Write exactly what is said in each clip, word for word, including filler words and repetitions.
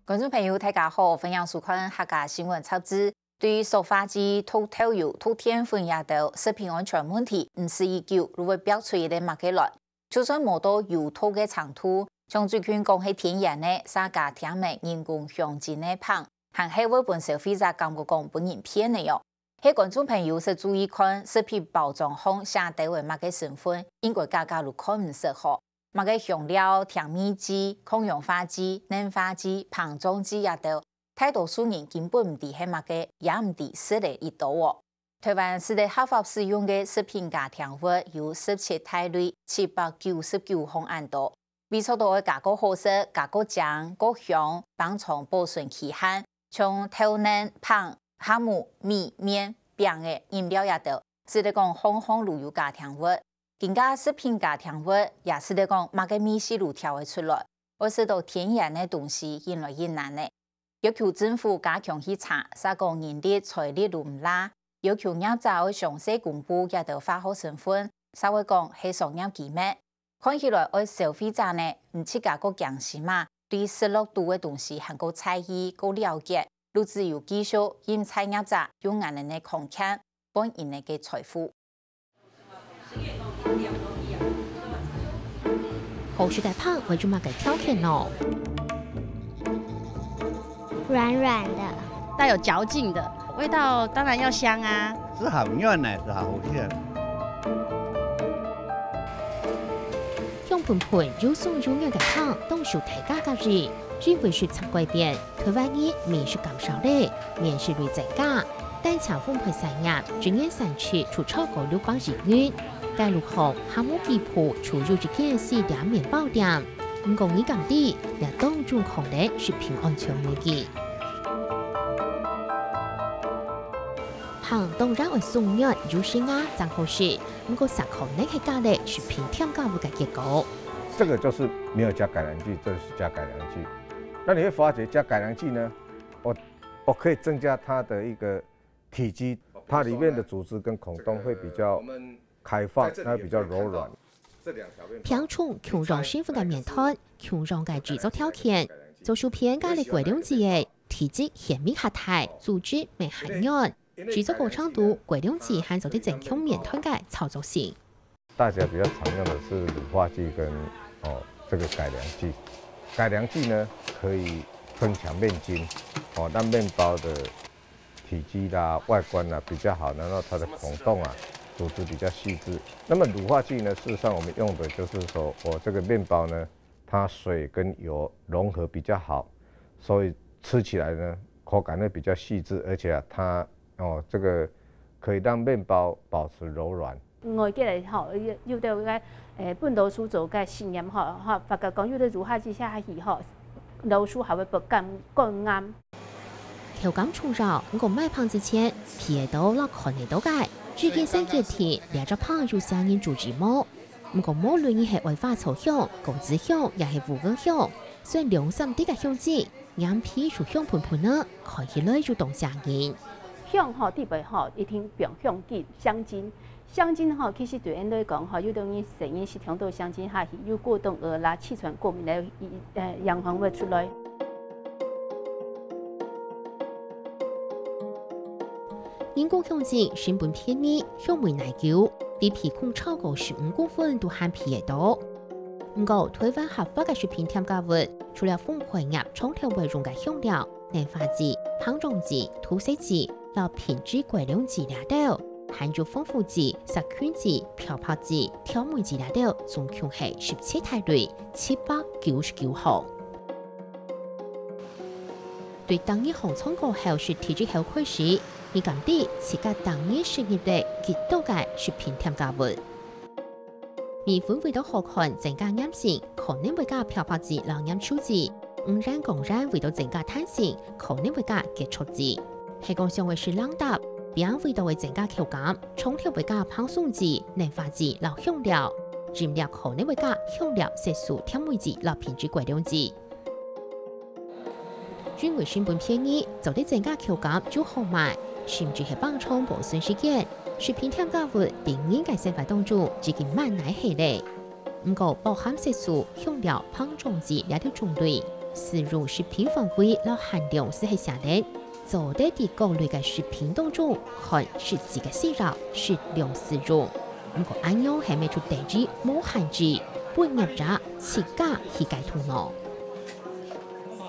觀眾朋友，大家好，歡迎收看客家新聞雜誌。對於塑化劑、塗豆油、塗澱粉這兜食品安全問題，毋使已久就會飆出一個麼个來。就算無到有毒个程度，像最近講係天然个，嗄加添仔人工香精个麭，還係會分消費者感覺講分人騙个喲。 係觀眾朋友識注意看食品包裝項寫兜仔麼个成分，應該假假就看毋識吼。麼个香料、甜味劑、抗氧化劑、乳化劑、膨脹劑這兜，大多數人根本毋知係麼个，也毋知食了幾多哦。臺灣使得合法使用个食品加添物有十七大類，七百九十九項恁多。 為著愛加較好食、加較靚、較香，放長保存期限，像豆奶、麭、酵母、米、麵、餅仔、飲料這兜，使得講項項都有加添物。今个食品加添物，也使得講麼个味緒都調會出來，愛食到天然个東西越來越難了。 要求政府加強去查，嗄講人力、財力都毋罅，要求業者愛詳細公布這兜化學成分，嗄會講係商業機密。看起來愛消費者呢，毋自家較驚心啊，對食落肚个東西還較在意、較了解，就只有繼續任在業者用恁樣个空間，換人个財富。 好食个麭會有麼个條件呢？軟軟的，帶有嚼勁的，味道當然要香啊。係好軟呢，係好食。香噴噴又鬆又軟个麭，當受大家合意，因為時節改變， 臺灣人美食減少了，麵食類增加，單淨烘焙產業今年產值就超過六百億元。該路項項目幾乎就有一間係這麵包店。毋過你敢知，這當中可能食品安全問題。麭當然愛鬆軟又鮮啊，正好食，毋過嗄可能係加了食品添加物个結果。這個就是沒有加改良劑，這是加改良劑。 那你會發覺加改良劑呢，哦，哦，可以增加它的一個體積，它裡面的組織跟孔洞會比較開放，它會比較柔軟。品種共樣成分个麵團，共樣个製作條件，左手片加了改良劑个，體積顯明較大，組織乜較軟。製作過程中，改良劑還做得增強麵團个操作性。 大家比較常用的是乳化劑跟，哦，這個改良劑。改良劑呢，可以增強麵筋，哦，讓麵包的體積啦、外觀啦比較好，然後它的孔洞啊，組織比較細緻。那麼乳化劑呢，事實上我們用的就是說，哦，這個麵包呢， 它水跟油融合比較好，所以吃起來呢，口感會比較細緻，而且啊，它，哦，這個可以讓麵包保持柔軟。外國个吼，有，有兜个，誒，分老鼠做个實驗吼，吼，發覺講有兜乳化劑下去吼，老鼠還會發感，感染。口感重要，毋過買麭之前，鼻仔到摎看仔到个，最近三級提，這隻麭有啥人注意無？ 毋過無論你係愛花草香、果子香，也係烏蒎香，雖然兩三滴个香精，黏皮就香噴噴呢，看起來就當嚇人。香吼，底背吼，一定放香精、香精。香精吼，其實對𠊎來講吼，有兜人成日食忒多香精下去，有過動兒啦、氣喘、過敏个，呃，影響會出來。 人工香精成本便宜，香味耐久，比鼻空超過十五公分都還鼻仔到。毋過，臺灣合法个食品添加物，除了烘焙業長透會用个香料、乳化劑、膨脹劑、塗色劑、摎品質改良劑這兜，還有防腐劑、殺菌劑、漂白劑、調味劑這兜，總共係十七大類，七百九十九項。 對逐日䟘床過後食第一口開始，你敢知自家逐日食入了幾多个食品添加物？米粉為著好看增加黏性，可能會加漂白劑摎黏稠劑；五仁、果仁為著增加彈性，可能會加結著劑。係講想愛食零嗒，餅為著會增加口感，長透會加膨鬆劑、乳化劑摎香料；飲料可能會加香料、色素、甜味劑摎品質改良劑。 因為成本便宜，做得增加口感就好賣，甚至係放長保存時間。食品添加物在人个生活當中已經滿哪係了。毋過，包含色素、香料、膨脹劑這兜種類，使用食品範圍摎限量斯係寫等，做得在各類个食品當中看實際个需要，適量使用。毋過恁樣係乜就等於無限制，分業者自家去解讀呢？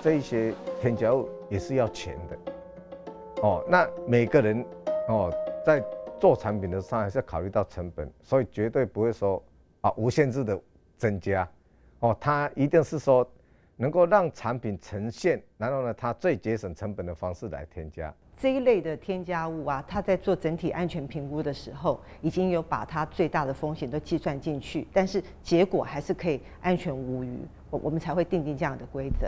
這一些添加物也是要錢的。哦，那每個人哦在做產品的時候還是要考慮到成本，所以絕對不會說啊無限制的增加。哦，它一定是說能夠讓產品呈現，然後呢，它最節省成本的方式來添加。这一类的添加物啊，它在做整体安全评估的时候，已经有把它最大的风险都计算进去，但是结果还是可以安全无虞，我我们才会定定这样的规则。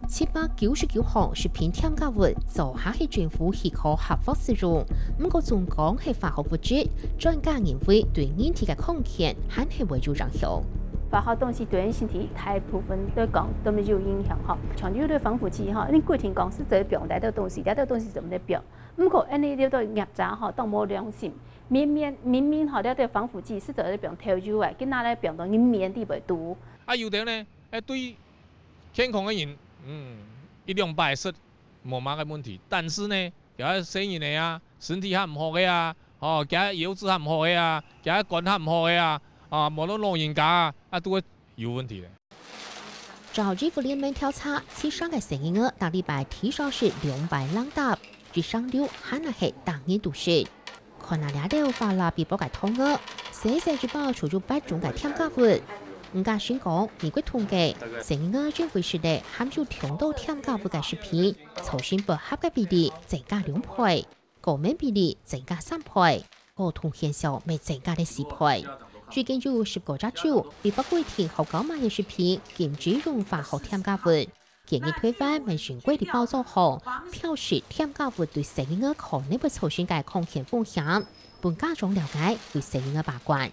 七百九十九項食品添加物做下去政府許可合法使用，毋過總講係化學物質，專家認為對人體个康健還係會有影響。化學東西對人身體大部分來講都沒有影響哈。像有的防腐劑哈，你規定講係做得放這兜東西，這兜東西做毋得放。毋過恁呢這兜業者哈，當無良心，明明明明哈，這兜防腐劑係做得放豆油啊，佢拿來放到人面裡背肚。啊，有的呢，哎，對健康个人，嗯，一兩擺食無麼个問題。但是呢，佢細人仔啊，身體較毋好个啊，吼，佢腰子較毋好个啊，佢肝較毋好个啊，啊，無論老人家啊，啊，都會有問題个。照醫護聯盟調查，七成个細人仔逐禮拜至少食兩擺零嗒，一成六還係逐日都食。 看啊這兜花啦嗶啵个糖仔，細細一包就有八種个添加物。吳家新講，美國統計，細人仔因為食了含有當多添加物个食品，造成發合个比例增加兩倍，過敏比例增加三倍，過動現象乜增加了四倍。已經有十個州，立法規定學校買个食品禁止用化學添加物。 建議臺灣乜應該在包裝項標示添加物對細人仔可能會造成个康健風險，分家長了解，為細人仔把關。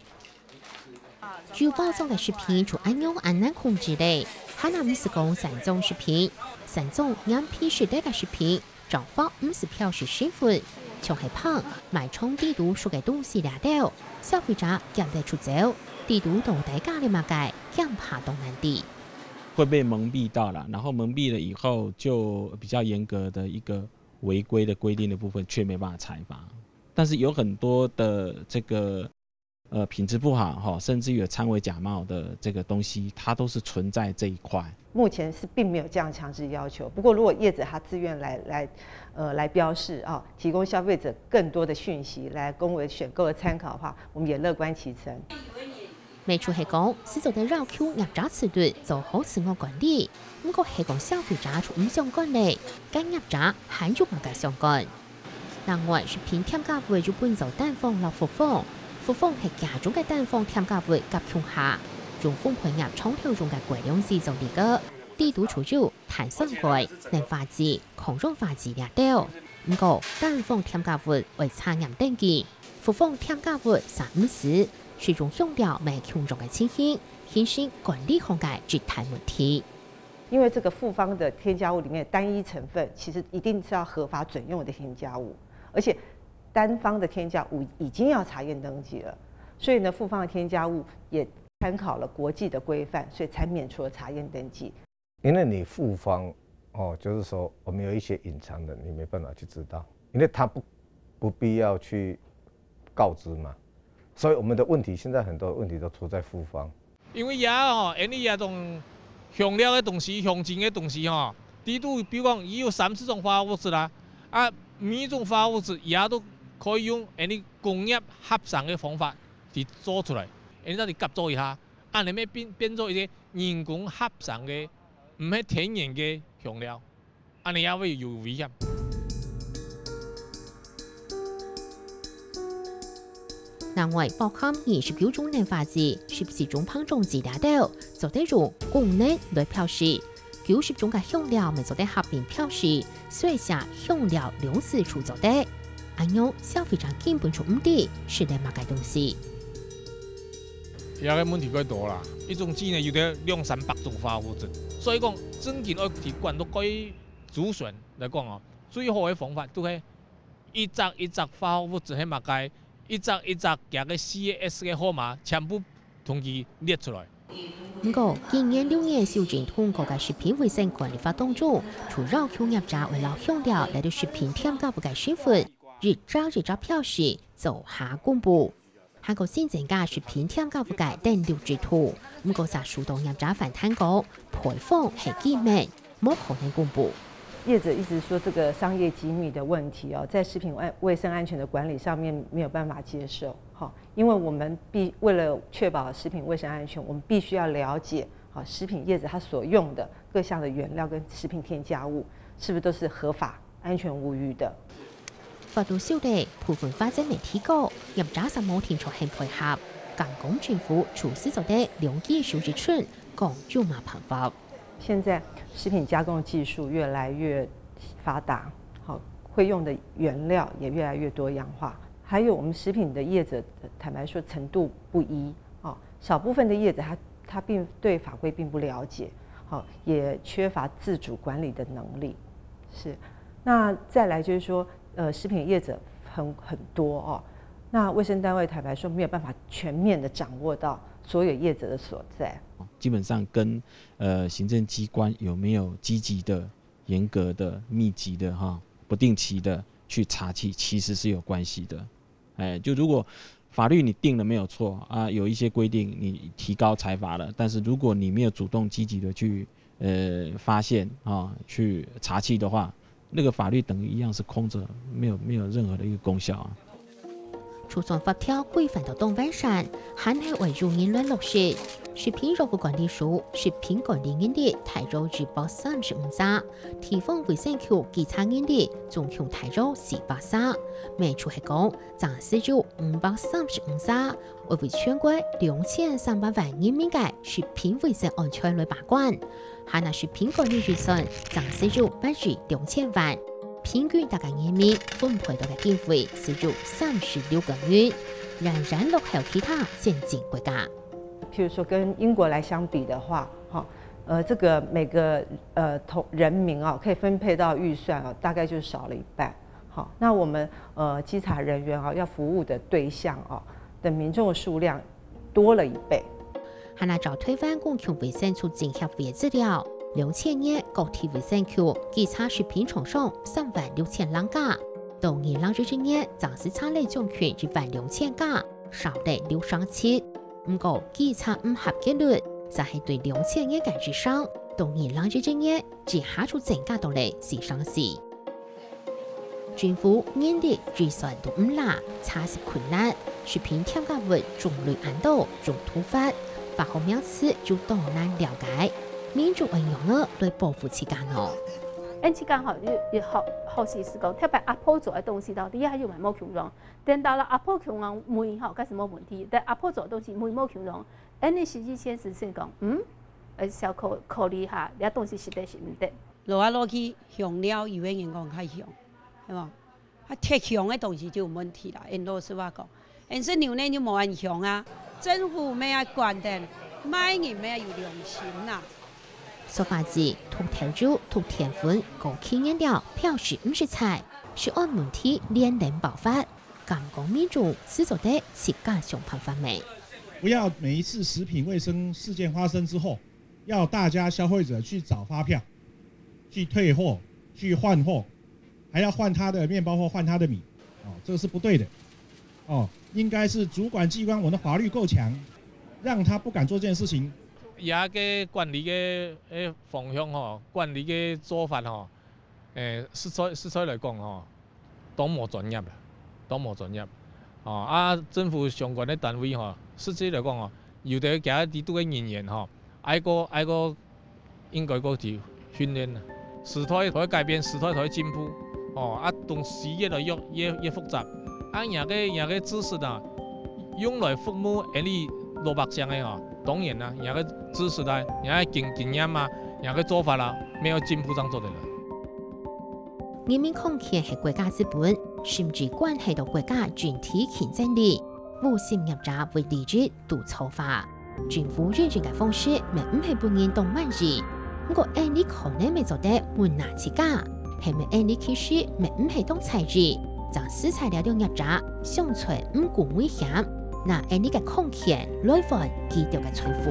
有包裝个食品就恁樣恁難控制了，還毋係講散裝食品，散裝黏皮食个个食品，正話毋係標示身份，像係飯、賣場裡肚食个東西這兜，消費者揀得出走，裡肚到底加了麼个，驚怕當難知。 會被蒙蔽到啦，然後蒙蔽了以後，就比較嚴格的一個違規的規定的部分，卻沒辦法裁罰。但是有很多的這個呃品質不好哈，甚至於有摻偽假冒的這個東西，它都是存在這一塊。目前是並沒有這樣強制要求，不過如果業者他自願來來呃來標示啊，提供消費者更多的訊息來供為選購的參考的話，我們也樂觀其成。 乜就係講，係做得要求業者自律，做好自我管理。毋過係講消費者就毋相干了，該業者還有麼个相干？另外，食品添加物又分做單方摎複方，複方係加重个單方添加物合共下，用豐沛業廠頭用个過量紙做例个，裡肚就有碳酸鈣、磷化酯、抗氧化劑這兜。毋過，單方添加物愛查驗登記，複方添加物嗄毋使， 食用用料乜共樣个情形，形成管理項个絕大問題。因為這個複方的添加物裡面單一成分其實一定是要合法準用的添加物，而且單方的添加物已經要查驗登記了，所以呢，複方的添加物也參考了國際的規範，所以才免除了查驗登記。因為你複方哦，就是說我們有一些隱藏的，你沒辦法去知道，因為它不不必要去告知嘛。所以我們的問題現在很多問題都出在複方。因為這吼，因為這種香料个東西、香精个東西吼，裡肚比如講，佢有三四種化學物質啦，啊，每一種化學物質，佢都可以用因為工業合成个方法去做出來，因為再去合作一下，恁樣變變做一個人工合成个，毋係天然个香料。 恁樣也會有危險。另外，包含二十九種磷化酯、十四種膨脹劑這兜，做得用功能來標示。九十種个香料乜做得合併標示，所以寫香料兩字就做得。恁樣，消費者根本就毋知食了麼个東西。這個問題較大啦，一種劑呢有得兩三百種化學物質，所以講真正愛去管到該 主選來講哦，最好个方法就係一隻一隻化學物質係麼个，一隻一隻佢个C A S个號碼全部同佢列出來。毋過，今年六月修正通過个食品衛生管理法當中，除了企業者愛摎香料來到食品添加物个成分，一隻一隻標示做下公布。還過新增加食品添加物个登錄制度，毋過就受到業者反彈講，配方係機密，無可能公布。業者一直說這個商業機密的問題哦，在食品衛衛生安全的管理上面沒有辦法接受，哈，因為我們必為了確保食品衛生安全，我們必須要了解，哈，食品業者他所用的各項的原料跟食品添加物是不是都是合法、安全無虞的。法律修訂部分法制媒體講，業者就無定著肯配合，敢講政府就係做得兩支手指伸，講有麼辦法。現在食品加工技術越來越發達，好，會用的原料也越來越多樣化，還有我們食品的業者，坦白說程度不一，哦，少部分的業者他他並對法規並不了解，好，也缺乏自主管理的能力，是。那再來就是說，呃，食品業者很很多哦，那衛生單位坦白說沒有辦法全面的掌握到所有業者的所在。基本上跟呃行政機關有沒有積極的、严格的、密集的哈、不定期的去查缉，其实是有关系的。哎，就如果法律你定了没有错啊，有一些规定你提高裁罚了，但是如果你没有主动积极的去呃发现啊，去查缉的话，那个法律等于一样是空着，没有没有任何的一个功效啊。就算法条规范到當完善，還係會有人亂落實。食品藥物管理署食品管理能力大約一百三十五隻，地方衛生局稽查能力總共大約四百隻，也就係講，正係有五百三十五隻，會為全國兩千三百萬人民个食品衛生安全來把關。 還拿食品管理預算正係有八億兩千萬，平均逐個人民分配到个經費係有三十六個銀，遠遠落後其他先進國家。譬如說跟英國來相比的話，哈，呃，這個每個呃同人民哦，可以分配到預算哦，大概就少了一半。好，那我們呃稽查人員哦，要服務的對象哦的民眾的數量多了一倍。 還拿照台灣公共衛生促進協會資料，兩千年各地衛生局稽查食品廠商三萬六千零家，到二零二一年正係查了將近一萬兩千家，少了六成七。毋過稽查毋合格率，就係對兩千年个以上，到二零二一年只下就增加到了四成四。 政府人力預算都毋罅，查實困難，食品添加物種類恁多，用土法，化學名詞就當難了解。民眾愛仰仔來保護自家呢？恁自家吼，有有好好事係講，特別阿婆做个東西到底還有無共樣？等到了阿婆共樣味吼，該係無問題。但阿婆做个東西味無共樣，恁呢係以前係先講，嗯，呃，小考考慮下，這東西實在係毋得。 落啊落去香料，有个人講較香，係無？啊，忒香个東西就有問題啦。𠊎老實話講，𠊎食牛奶就無恁香啊。政府乜愛管等，賣人乜愛有良心啊。塑化劑、塗豆油、塗澱粉、高級原料，標示毋識在，食安問題連連爆發。敢講民眾係做得自家想辦法無？不要每一次食品衛生事件發生之後，要大家消費者去找發票，去退貨、去换货，还要换他的面包或换他的米，哦，这个是不对的。哦，应该是主管机关，我们的法律够强，让他不敢做这件事情。這个管理个个方向吼，管理个做法吼，誒，實在實在來講吼，當無專業啊，當無專業。哦，啊，政府相關个單位吼，實際來講吼，有兜佢个制度个人員吼，愛過愛過應該過去訓練啊。時代在改變，時代在進步，哦，啊，東西越來越越越複雜，啊，若个若个知識啊，用來服務𠊎俚老百姓个吼，當然啦，若个知識啊，若个經經驗啊，若个做法啊，乜愛進步正做得來。人民康健係國家之本，甚至關係到國家整體競爭力。無心業者為利益 都錯法。政府運營个方式乜毋係分人當滿意，毋過𠊎俚可能乜做得問下自家，係毋係𠊎俚其實乜毋係當在意，正係在了了業者想出毋顧危險，拿𠊎俚个康健來換佢兜个財富。